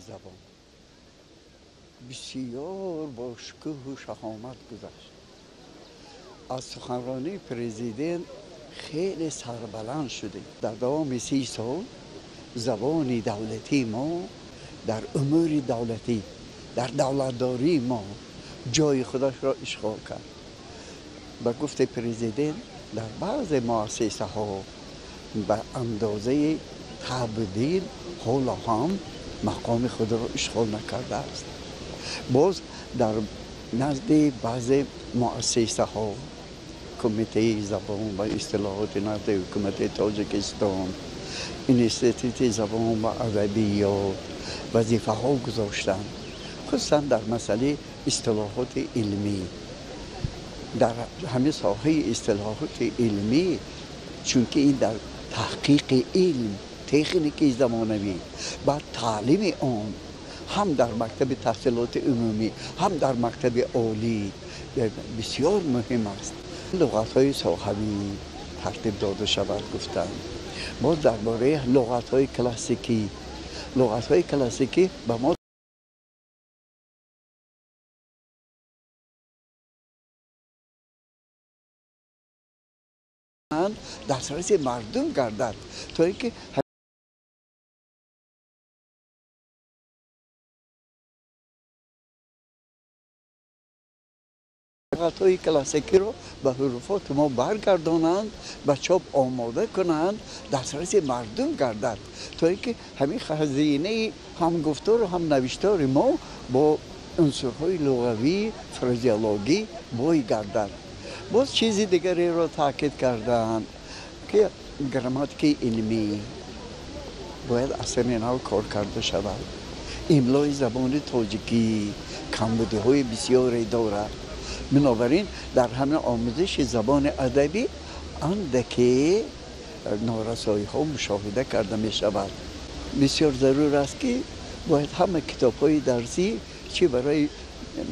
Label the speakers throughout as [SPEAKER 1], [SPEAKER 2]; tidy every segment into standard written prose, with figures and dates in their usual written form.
[SPEAKER 1] Забон бисёр бо шукӯҳу шаҳомат гузашт. Аз суханронии президент хеле сарбаланд шудем. Дар давоми 30 сол забони давлатии мо дар умури давлатӣ, дар давлатдории мо ҷои худашро ишғол кард. Ба гуфти президент, дар баъзе муассисаҳо ба андозаи табдил ҳоло ҳам мақоми худро ишғол накардааст. Боз дар назди баъзе муассисаҳо, Кумитаи забон ва истилоҳоти назди ҳукумати Тоҷикистон, Институти забон ва адабиёт вазифаҳо гузоштанд, хусусан дар масъалаи истилоҳоти илмӣ. Дар ҳамин соҳаи истилоҳоти илмӣ, чунки ин дар таҳқиқи илм, техникаи замонавӣ ва таълими он ҳам дар мактаби таҳсилоти умумӣ, ҳам дар мактаби олӣ бисёр муҳим аст. Луғатҳои соҳавӣ тартиб дода шавад, гуфтанд. Боз дар бораи луғатҳои классикӣ. Луғатҳои классикӣ ба мо дастраси мардум гардад, то ин ки луғатҳои классикиро ба ҳуруфоти мо баргардонанд, ба чоп омода кунанд, дастраси мардум гардад, то ин ки ҳамин хазинаи ҳам гуфтору ҳам навиштори мо бо унсурҳои луғавӣ, фразеологӣ бой гардад. Боз чизи дигареро таъкид карданд, ки грамматикаи илмӣ бояд аз сари нав кор карда шавад. Имлои забони тоҷикӣ камбудиҳои бисёре дорад. Бинобар ин дар ҳамин омӯзиши забони адабӣ андаке норасоиҳо мушоҳида карда мешавад. Бисёр зарур аст, ки бояд ҳама китобҳои дарсӣ, чӣ барои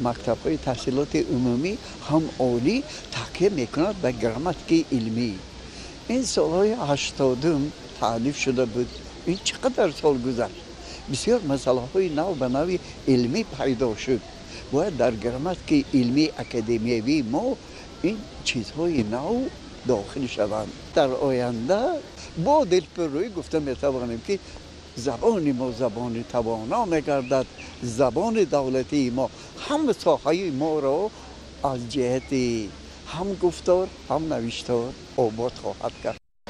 [SPEAKER 1] мактабҳои таҳсилоти умумӣ, ҳам олӣ, такя мекунад ба грамматикаи илмӣ. Ин солҳои 80-ум таълиф шуда буд. Ин чӣ қадар сол гузашт, бисёр масъалаҳои нав ба нави илмӣ пайдо шуд. Бояд дар грамматикаи илмии академиявии мо ин чизҳои нав дохил шаванд. Дар оянда бо дилпуррӯӣ гуфта метавонем, ки забони мо забони тавоно мегардад. Забони давлатии мо ҳам соҳаи моро аз ҷиҳати ҳам гуфтор, ҳам навиштор обод хоҳад кард.